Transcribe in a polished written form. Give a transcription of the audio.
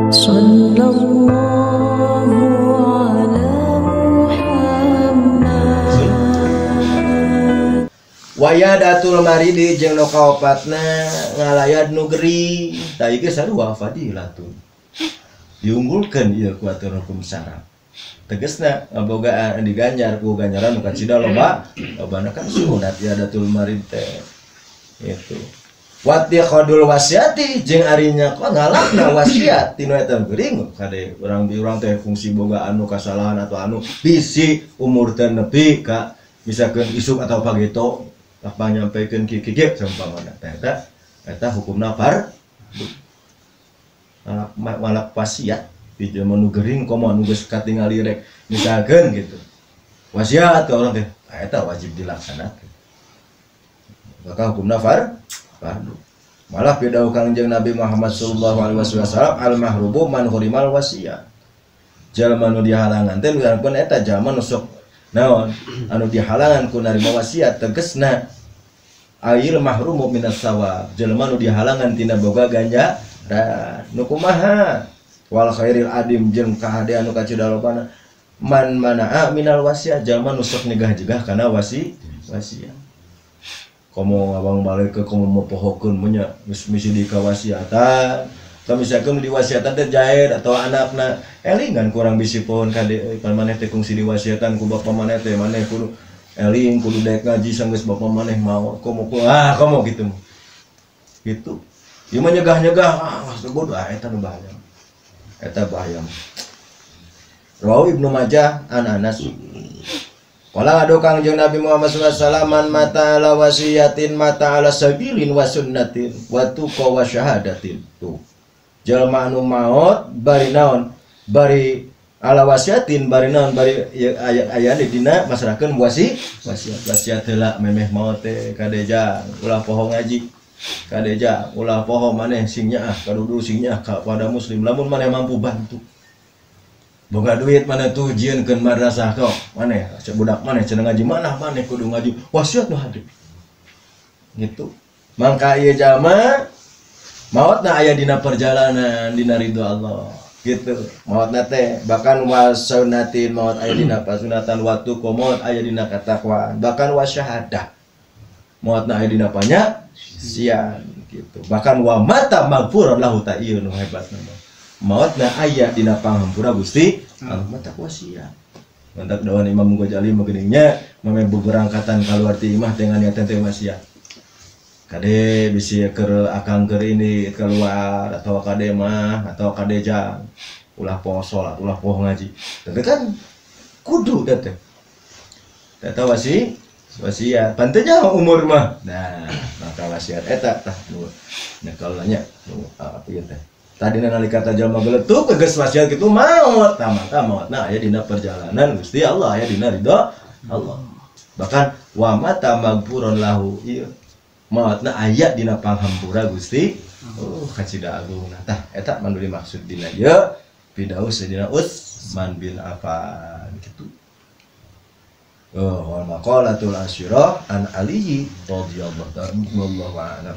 Sallallahu ala Muhammad. Wayadatul maridi jeung nu kaopatna ngalayad nu gering. Tah ieu sarua fadilatun. Diunggulkeun ieu ku aturan hukum syara. Tegesna ngabogaan diganjar ku ganjaran nu kacida loba, lobana kan sunat yadatul marid teh. Itu. Wati qadul wasiati jeung ari nya kok ngalakna wasiat tinu eta gering kade urang teh fungsi boga anu kasalahan atau anu bisi umur teh nepi ka misalkeun isuk atau pageto apa nyampaikan ki ki seumpamana teh eta eta hukumna fardhu. Malak wasiat di jelema nu gering komo anu geus katingali rek misalkeun gitu. Wasiat ka urang teh eta wajib dilaksanakeun. Maka hukumna fardu. Malah pidauh Kangjeng Nabi Muhammad sallallahu alaihi wasallam al mahrubu man hurimal wasiat. Jalma nu dihalangan teh pun eta jalma nu sok naon anu dihalangan ku narima wasiat tegesna ail mahrumu minas sawab. Jalma nu dihalangan tina boga ganjaran. Nu kumaha wal khairil adim jeung kahadean nu kacida lobana man manaa minal wasiat jalma nu sok nyegah-jegah kana wasiat. Komo ngabang balik ke komo mopohokeun nya geus misi di kawasiatan atau misalkan di wasiatan teh jaed atau anakna elingan kurang bisi pohon kade pan maneh teh kungsi di wasiatan ku bapa maneh teh maneh kudu eling kudu daek ngaji sanggeus bapa maneh maot komo ku ah komo gitu gitu ieu mah nyegah-nyegah ah bodoh ah eta nu bahaya eta bahaya. Rawi Ibnu Majah an Anas. Qala adu Kangjeng Nabi Muhammad sallallahu alaihi wasallam man mata ala wasiyatin mata ala sabilin wa sunnatin wa tuqa wa syahadatin. Tuh. Jalma anu maot bari naon? Bari ala wasiatin bari naon? Bari aya di dina masrahkeun wasiat. Wasiat heula memeh maot teh kadeja ulah poho ngaji. Kadeja ulah poho maneh sing nyaah kadudu sing nyaah ka pada muslim lamun maneh mampu bantu. Boga duit mana tuh jieunkeun madrasah kok maneh budak maneh cenah ngaji mana maneh kudu ngaji wasiat nu hade gitu mangka ieu jalma maotna aya dina perjalanan dina ridho Allah gitu maotna teh bahkan wasunnatin maot aya dina pasunatan waktu komot aya dina katakwaan bahkan wasyahadah maotna aya dina panyasian gitu bahkan wa mata maghfuran lahu ta ieu nu hebatna maotna aya dina panghampura Gusti Allah mata wasiat. Mantak dawan Imam Ghazali mah geuning nya mame beberangkatan kaluar ti imah teh nganiatan teh wasiat. Kade bisi keur akang keur ini keluar atau kade mah atau kade jang ulah poho salat, ulah poho ngaji. Tapi kan kudu teh. Eta wasiat. Pantenya umur mah. Nah, maka wasiat eta tah nu nyekel nya nu apa ieu teh. Tadi nalika jalma geletuk geus wasiat kitu maot tah maka maotna aya dina perjalanan Gusti Allah aya dina ridho Allah. Bahkan wa mata maghfuron lahu ieu maotna aya dina panghampura Gusti oh kacida agungna tah eta mah nu dimaksud dina ieu pidauh Sayyidina Utsman bin Affan kitu. Oh wal maqalatul asyirah an Ali radhiyallahu ta'ala wallahu a'lam.